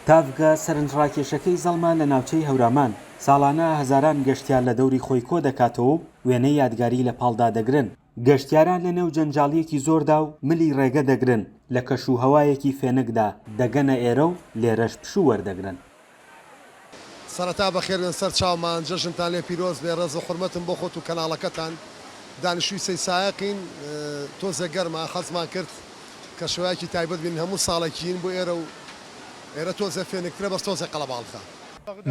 تاڤگە سەرنجڕاکێشەکەی زەڵمە لە ناوچەی هەورامان، ساڵانە هەزاران گەشتیار لە دەوری خۆی کۆدەکاتەوە و وێنەی یادگاری لە پاڵدا دەگرن. گەشتیاران لە نێو جەنجاڵییەکی زۆردا و ملی ڕێگە دەگرن، لە کەش و هەوایەکی فێنکدا دەگەنە ئێرە و لێرەش پشوو وەردەگرن. سەرەتا بەخێربێن سەر چاومان جەژنتان لێ پیرۆز بێ ڕێز و حورمەتم بۆ خۆت و کەناڵەکەتان دانیشتوی سەی سایەقین تۆزێک گەرمە حەزمان کرد کەشوهەوایەکی تایبەت بین هەموو ساڵێک یین بۆ ئێرە و ئێرە تۆزێ فێنکترە بەس تۆزێ قەڵەباڵخە.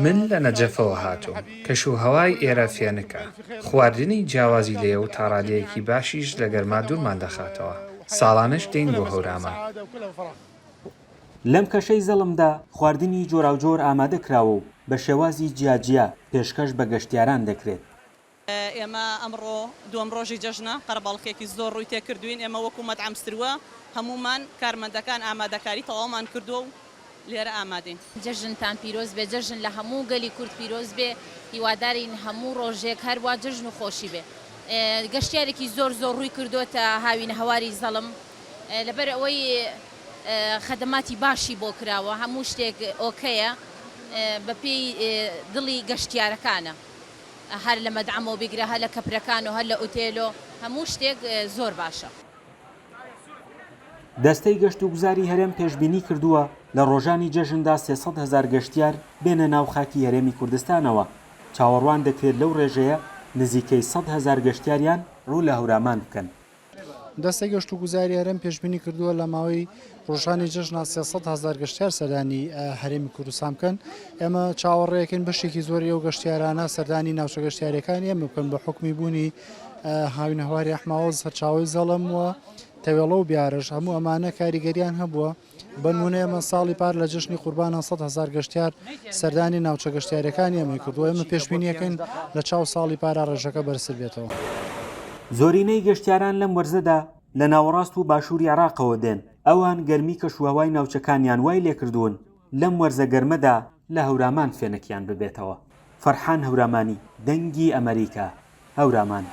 من لە نەجەفەوە هاتووم، کەشوهەوای ئێرە فێنکە، خواردنی جیاوازی لێیە و تاڕادەیەکی باشیش لە گەرما دوورمان دەخاتەوە، ساڵانەش دێین بۆ هەورامان. لەم کەشەی زەڵمدا خواردنی جۆراوجۆر ئامادە کراوە و بە شێوازی جیاجیا پێشکەش بە گەشتیاران دەکرێت. ئێمە ئەمڕۆ دووەم ڕۆژی جەژنە، قەرەباڵخییەکی زۆر ڕووی تێکردووین، ئێمە وەکو مەتعەم سروە هەموومان کارمەندەکان ئامادەکاری تەواومان کردووە و لێرە ئامادەین. جەژنتان پیرۆز بێ جەژن لە هەموو گەلی کورد پیرۆز بێ هیوادارین هەموو ڕۆژێک هەروا جەژن و خۆشی بێ گەشتیارێکی زۆر زۆر ڕووی کردۆتە هاوینەهەواری زەڵم لەبەر ئەوەی خەدەماتی باشی بۆ کراوە هەموو شتێک ئۆکەیە بەپێی دڵی گەشتیارەکانە هەر لە مەدعەمەوە بیگرە هەر لە کەپرەکان و هەر لە ئوتێل و هەموو شتێک زۆر باشە. دەستەی گەشتوگوزاری هەرێم پێشبینی کردووە لە ڕۆژانی جەژندا 300 هەزار گەشتیار بێنە ناو خاکی هەرێمی کوردستانەوە، چاوەڕوان دەکرێت لەو ڕێژەیە نزیکەی 100 هەزار گەشتیاریان ڕوو لە هەورامان بکەن. دەستەی گەشتوگوزاری هەرێم پێشبینی کردووە لە ماوەی ڕۆژانی جەژنا 300 هەزار گەشتیار سەردانی هەرێمی کوردستان بکەن، ئێمە چاوەڕێکین بەشێکی زۆری ئەو گەشتیارانە سەردانی ناوچە گەشتیاریەکانی ئێمە بکەن بە حوکمی بوونی هاوینەهەواری ئەحماوە سەرچاوەی زەڵم و تەوێڵە و بیارەش هەموو ئەمانە کاریگەریان هەبووە. بەنمونە ئێمە ساڵی پار لە جەژنی قوربانە 100 هەزار گەشتیار سەردانی ناوچە گەشتیاریەکانی ئێمەی کردووە، ئێمە پێشبینیەکەین لە چاو ساڵی پارا ڕێژەکە بەرزتر بێتەوە. زۆرینەی گەشتیاران لەم وەرزەدا لە ناوەڕاست و باشووری عێراقەوە دێن، ئەوان گەرمی کەشوهەوای ناوچەکانیان وای لێکردوون لەم وەرزە گەرمەدا لە هەورامان فێنکیان ببێتەوە. فەرحان هەورامانی، دەنگی ئەمەریکا، هەورامان.